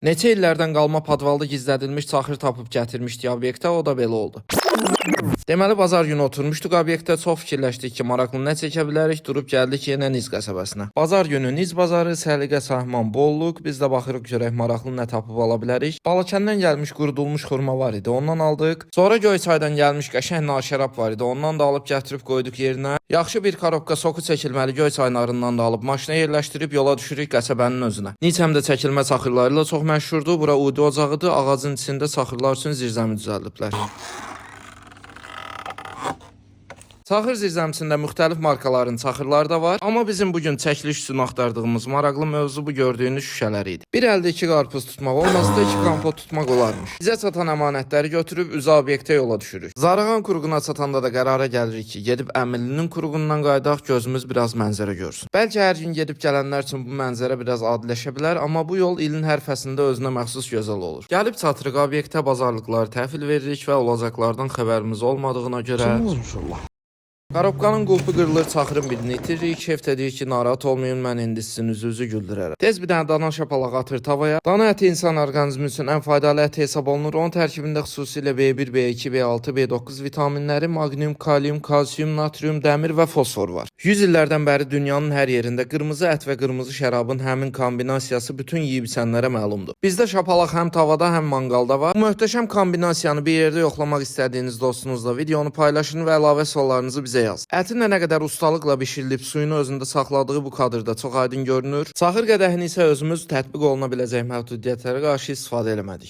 Neçə illərdən qalma podvalda gizlədilmiş çaxır tapıb gətirmişdik obyektə, o da belə oldu. Deməli bazar günü oturmuşduq obyektə, çox fikirləşdik ki, maraqlı nə çəkə bilərik, durub gəldik yenə Niz qəsəbəsinə. Bazar günü Niz bazarı, səliqə sahman bolluq, biz də baxırıq görək maraqlı nə tapıb ala bilərik. Balakəndən gəlmiş qurudulmuş xurma var idi, ondan aldıq. Sonra Göyçaydan gəlmiş qəşəng nar şərab var idi, ondan da alıb gətirib qoyduq yerinə. Yaxşı bir korobka soku çəkilməli Göyçay narından da alıb maşına yerləşdirib yola düşürük qəsəbənin özünə. Niz həm də çəkilmə çaxırları ilə çox məşhurdur. Bura uydu ocağıdır. Ağacın içində çaxırlar üçün zirzəmi düzəldiblər. Çaxır zirzəmisində müxtəlif markaların çaxırları da var, amma bizim bu gün çəkiliş üçün axtardığımız maraqlı mövzu bu gördüyünüz şüşələr idi. Bir əldə iki qarpız tutmaq olmasa da iki kompot tutmaq olarmış. Bizə çatan əmanətləri götürüb üzə obyektə yola düşürük. Zarağan qurğuna çatanda da qərara gəlirik ki, gedib Əmilinin qurğundan qayıdaq, gözümüz biraz mənzərə görsün. Bəlkə hər gün gedib gələnlər üçün bu mənzərə biraz adiləşə bilər, amma bu yol ilin hər fəslində özünə məxsus gözəl olur. Gəlib çatırıq obyektə, bazarlıqları təhvil veririk və olacaqlardan xəbərimiz olmadığına görə Maşallah. Karobkanın qulpu qırılır, çaxırın birini itiririk. Şef də deyir ki, narahat olmayın, mən indi sizin üzünüzü güldürərəm. Tez bir dənə dana şapalaq atır tavaya. Dana əti insan orqanizmi üçün ən faydalı ət hesab olunur. Onun tərkibində xüsusilə B1, B2, B6, B9 vitaminləri, maqnium, kalium, kalsium, natrium, dəmir və fosfor var. 100 illərdən bəri dünyanın hər yerində qırmızı ət və qırmızı şərabın həmin kombinasiyası bütün yeyib-içənlərə məlumdur. Bizdə şapalaq həm tavada, həm manqalda var. Bu möhtəşəm kombinasiyanı bir yerdə yoxlamaq istədiyiniz dostunuzla videonu paylaşın və əlavə suallarınızı bizə yazın. Ətin də nə qədər ustalıqla bişirilib suyunu özündə saxladığı bu kadrda çox aydın görünür. Çaxır qədəhini isə özümüz tətbiq oluna biləcək məhdudiyyətlərə qarşı istifadə eləmədik.